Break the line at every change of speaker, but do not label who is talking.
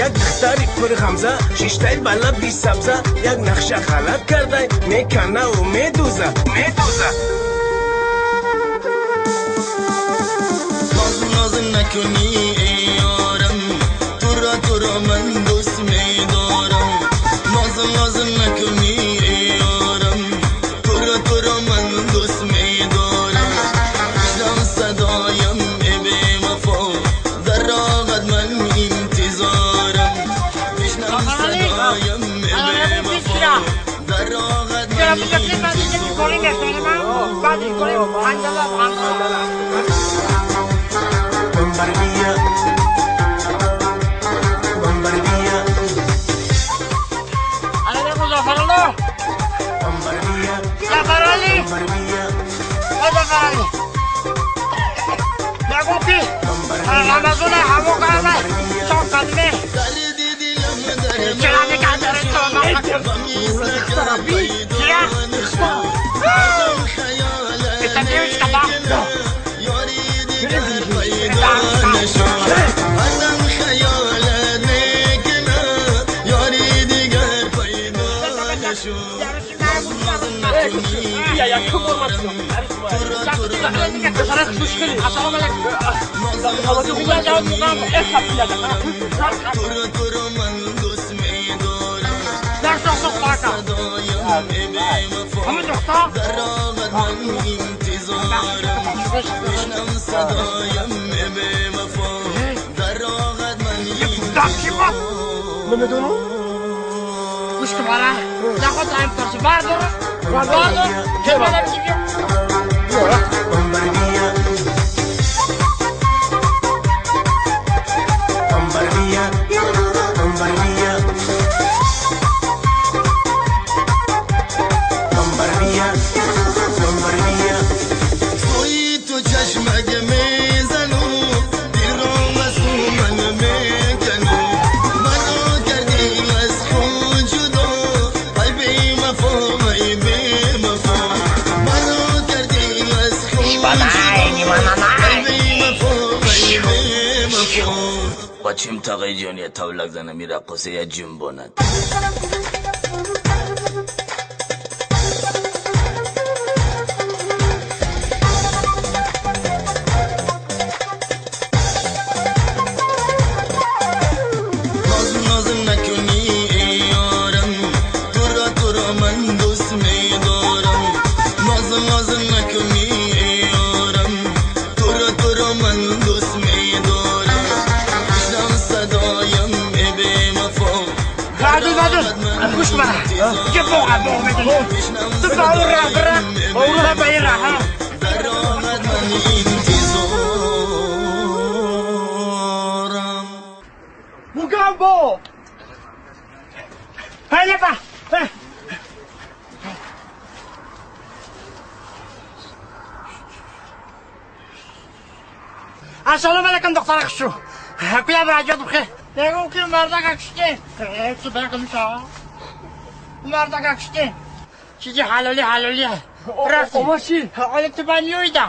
Як духтари пурғамза шиштай ба лаби сабза як нақша ғалат кардай меканаву медуза медуза.
Ноз ноз накунӣ эй ёрам, туро туро ман дӯст медорам. Ноз ноз накунӣ эй ёрам, туро туро ман дӯст медорам. Бишнав садоям эй бевафо, дар роҳат ман интизорам. Бишнав садоям эй бевафо, дар роҳат ман интизорам.
Bombardía, bombardía, bombardía, bombardía,
Дарди дилам дар пайдо нашуд. Одам хаёлат мекунад, ёри дигар пайдо нашуд. Одам хаёлат мекунад, ёри дигар пайдо нашуд. Ноз ноз накунӣ эй ёрам, туро туро ман дӯст медорам. Ноз ноз накунӣ эй ёрам, туро туро ман дӯст медорам. Садоям эй бевафо, дар роҳат ман интизорам. Бишнав садоям эй бевафо, дар роҳат ман интизорам.
Bombardía, bombardía, bombardía, bombardía, bombardía.
Сӯи ту чашмак мезану, дилро аз ман мекану. Маро кардӣ аз худ ҷудо, ай бевафо, ай бевафо. Маро кардӣ аз худ ҷудо, ай бевафо, ай бевафо.
Бачим тағои ҷони тавлак зана мираққоса я ҷунбонад.
Ноз ноз накунӣ эй ёрам, туро туро ман дӯст медорам. Ноз ноз накунӣ эй ёрам, туро туро ман дӯст медорам. Бишнав садоям эй бевафо, дар роҳат ман интизорам. Бишнав садоям эй бевафо, дар роҳат ман интизорам.
Mugambo!
السلام علیکم دختر خوشو. کویا براجات بخیر. نگو که مردک کشته. تو برکم شا. مردک کشته. چیزی حلالی حلالی. رفتی.
اوماشی.
حالا تو بانیویدا.